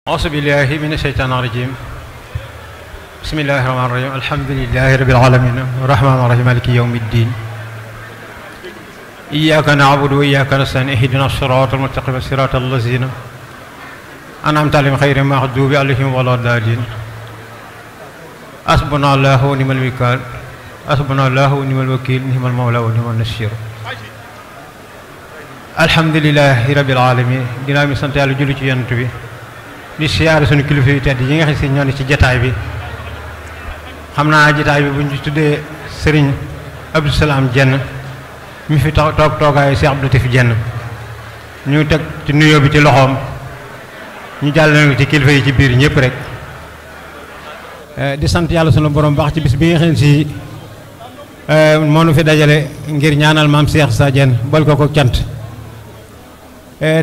أعوذ بالله من الشيطان الرجيم بسم الله الرحمن الرحيم الحمد لله رب العالمين الرحمن الرحيم مالك يوم الدين إياك نعبد وإياك نستعين اهدنا الصراط المستقيم صراط الذين أنعمت عليهم غير المغضوب عليهم ولا الضالين حسبنا الله ونعم الوكيل حسبنا الله ونعم الوكيل نعم المولى ونعم النصير الحمد لله رب العالمين dinaa mi sant Yàlla julli ci yonent bi di siyaare sunu kilifa yu tedd yi nga xam si ñoo ne ci jataay bi xam naa jataay bi bu ñu tuddee Serigne Abdou Salam Diène mi fi toog toogaayu Cheikh Abdou Latif Diène ñu teg ci nuyoo bi ci loxoom ñu jàllale ko ci kilifa yi ci biir ñëpp rek di sant yàlla sunu borom baax ci bis bi nga xam si moo nu fi dajale ngir ñaanal maam Cheikh Sa Diène bal ko cant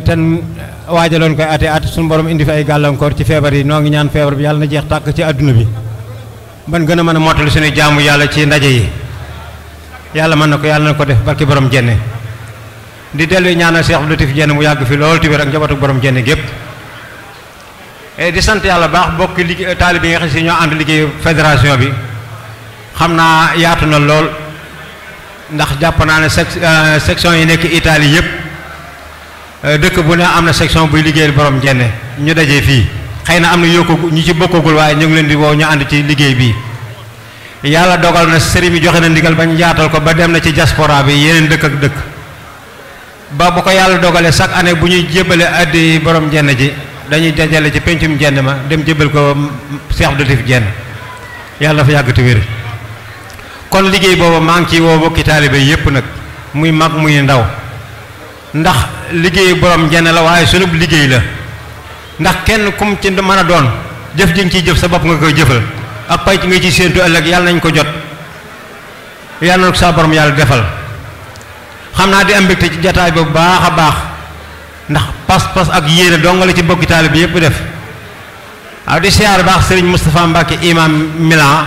ten waajaloon koy ate at suñu borom indi fi ay gàllankoor ci feebar yi noo ngi ñaan feebar bi yàlla na jeex tàkk ci àdduna bi ban gën a mën a mottali suñu jaamu yàlla ci ndaje yi yàlla mën na ko yàlla na ko def barki borom Diène di dellu ñaanal Cheikh Abdou Latif Diène mu yàgg fi loolu ti wér ak njabootu borom Diène gépp di sant yàlla baax bokk liggéey taalib yi nga xam si ñoo ànd liggéey fédération bi xam naa yaatu na lool ndax jàpp naa ne section yi nekk Italie yëpp dëkk bu ne am na section buy liggéeyal borom Diène ñu dajee fii xëy na am na yokku ñu ci bokkagul waaye ñu ngi leen di woo ñu ànd ci liggéey bi yàlla dogal na sëriñ bi joxe na ndigal bañ yaatal ko ba dem na ci diaspora bi yeneen dëkk ak dëkk ba bu ko yàlla dogalee chaque année bu ñuy jébbale addi borom Diène ji dañuy dajale ci pencum Diène ma dem jébbal ko Cheikh Abdou Latif Diène yàlla dafa yàgg te wér kon liggéey boobu maa ngi ciy woo bokki taalibe yépp nag muy mag muy ndaw ndax liggéey borom Diène la waaye sunub liggéey la ndax kenn kum ci mën a doon jëf ji nga ciy jëf sa bopp nga koy jëfal ak pay ci nga ciy séentu ëllëg yàlla nañ ko jot yàlla na ko sa borom yàlla defal xam naa di am mbégte ci jataay bu baax a baax ndax pas-pas ak yéene dong la ci bokki taalibe bi yépp def waaw di siyaar baax Serigne Moustapha Mbacke imam Milan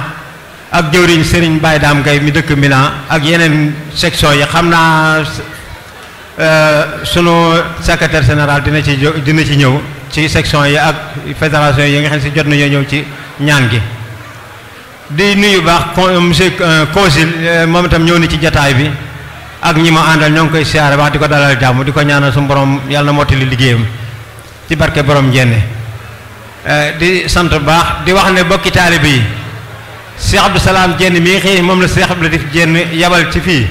ak jëwriñ Serigne Baye Dame Gaye mi dëkk Milan ak yeneen section yi xam naa sunu secrétaire général dina ci ñëw ci section yi ak fédération yi nga xam si jot nañoo ñëw ci ñaan gi di nuyu baax monsieur consul moom itam ñëw na ci jataay bi ak ñi ma àndal ñoo ngi koy siyaare baax di ko dalal jàmm di ko ñaanal suñu borom yàlla na mottali liggéeyam ci barke borom Diène di sant baax di wax ne bokki taalibe yi Cheikh Abdou Salam Diène mii xëy moom la Cheikh Abdou Latif Diène yabal ci fii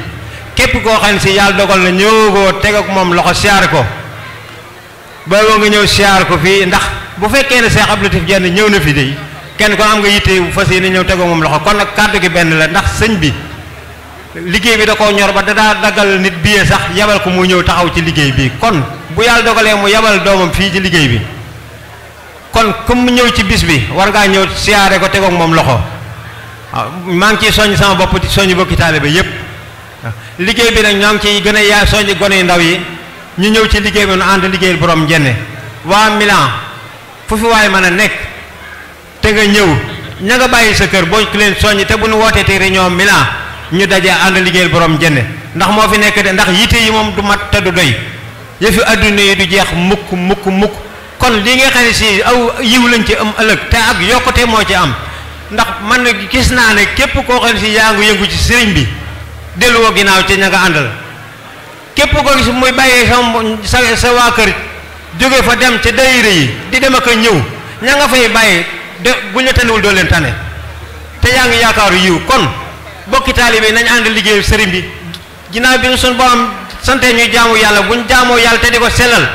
képp koo xam ne si yàlla dogal na ñëwagoo teg ak moom loxo siyaare ko boobu nga ñëw siyaare ko fii ndax bu fekkee ne Cheikh Abdou Latif Diène ñëw na fi de kenn ko am nga yitte fas yéene ñëw teg ak moom loxo kon nag kàddu gi benn la ndax sëñ bi liggéey bi da koo ñor ba dadaa daggal nit billet sax yabal ko mu ñëw taxaw ci liggéey bi kon bu yàlla dogalee mu yabal doomam fii ci liggéey bi kon comme mu ñëw ci bis bi war ngaa ñëw siyaare ko teg ak moom loxo waaw maa ngi ciy soññ sama bopp di soññ bokki taalibe yépp liggéey bi nag ñoo ngi ciy gën a yaa soññ gone yu ndaw yi ñu ñëw ci liggéey bi nu ànd liggéeyal borom Diène waa Milan fu fi waaye mën a nekk te nga ñëw ña nga bàyyi sa kër boo leen soññ te bu nu wootee te réunion Milan ñu daje ànd liggéeyal borom Diène ndax moo fi nekk de ndax yitte yi moom du mat te du doy yëfi adduna yi du jeex mukk mukk mukk kon lii nga xam ne si aw yiw lañ ci am ëllëg te ak yokkute moo ci am ndax man gis naa ne képp koo xam ne si yaa ngi yëngu ci sëriñ bi delluwoo ginnaaw ci ña nga àndal képp koo gis muy bàyyee sa waa kër jóge fa dem ci daayira yi di dem ak a ñëw ña nga fay bàyyi de buñ la tanewul doo leen tane te yaa ngi yaakaaru yiw kon bokki taalibe yi nañ ànd liggéeyu sëriñ bi ginnaaw bi suñu borom sante ñuy jaamu yàlla buñ jaamoo yàlla te di ko sellal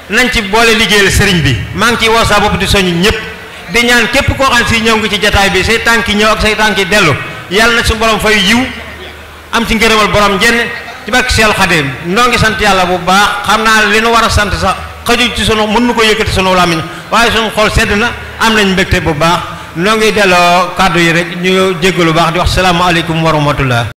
nañ ci boole liggéeyal sëriñ bi maa ngi ciy woo saa bopp di soññ ñëpp di ñaan képp koo xam si ñëw ngi ci jataay bi say tànki ñëw ak say tànki dellu yàlla na suñu borom fay yiw am ci ngërëmal borom Diène ci barke Seex Xaadim noo ngi sant yàlla bu baax xam naa li nu war a sant sax xaju ci sunu mën nu ko yëkkati sunu làmmiñ waaye sunu xol sedd na am nañ mbégte bu baax noo ngi delloo kàddu yi rek ñu jéggalu baax di wax salaamaaleykum wa rahmatullah